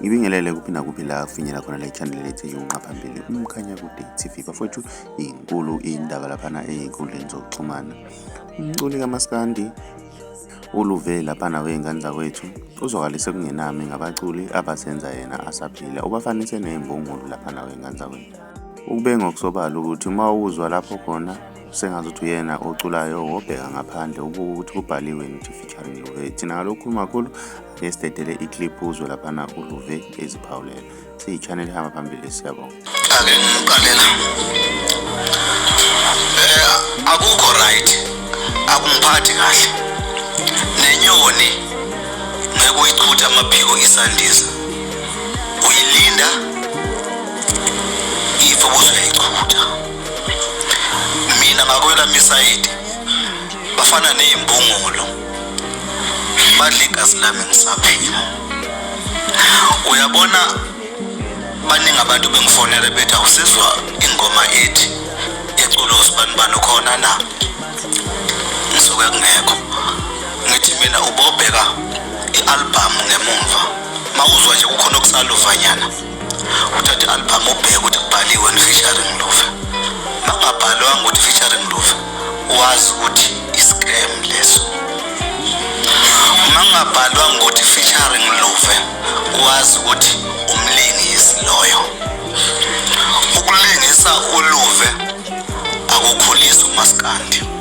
Ngibingelele kuphi nakuphi la kufinyela khona le channel lethu yonqa phambili umkhanya kude TV bafowethu inkulu indaba laphana ey'nkundleni zokuxhumana umculi kamaskandi uluve laphana wey'ngane zakwethu uzwakalise kungenami ngabaculi abasenza yena asaphila ubafanise ney'mbungulu laphana wey'ngane zakwethu ukube ngokusobala ukuthi uma uzwa lapho khona sengazuthi uyena oculayo wobheka ngaphandle ubuke ukuthi kubhaliwe ukuthi featuring Luve thina ngalokhu khuluma kakhulu ake sidedele iclip uzwe laphana uLuve eziphawulela siyi-channel ehamba phambili siyabonga. Ake ngiqalela akukho right, akungiphathi kahle nenyoni ngeke uyichuthe amaphiko isandiza uyilinda ife ubuzoyichutha. Mina ngakwelami isayidi bafana nezimbungulu badla igazi lami ngisaphila. Uyabona, baningi abantu bengifonela bethi awusizwa ingoma ethi eculo usibanibani ukhona na, ngisuke kungekho. Ngithi mina ubobheka i-albhamu ngemumva, mawuzwa nje kukhona okusaluvanyana uthathe i-albhamu ubheke ukuthi kubhaliwe ni featuring Luve. Makungabhalwanga ukuthi featuring Luve, wazi ukuthi i-scam leso. Makungabhalwanga ukuthi featuring Luve, wazi ukuthi umlingisi loyo. Ukulingisa uLuve akukhulisi umaskandi.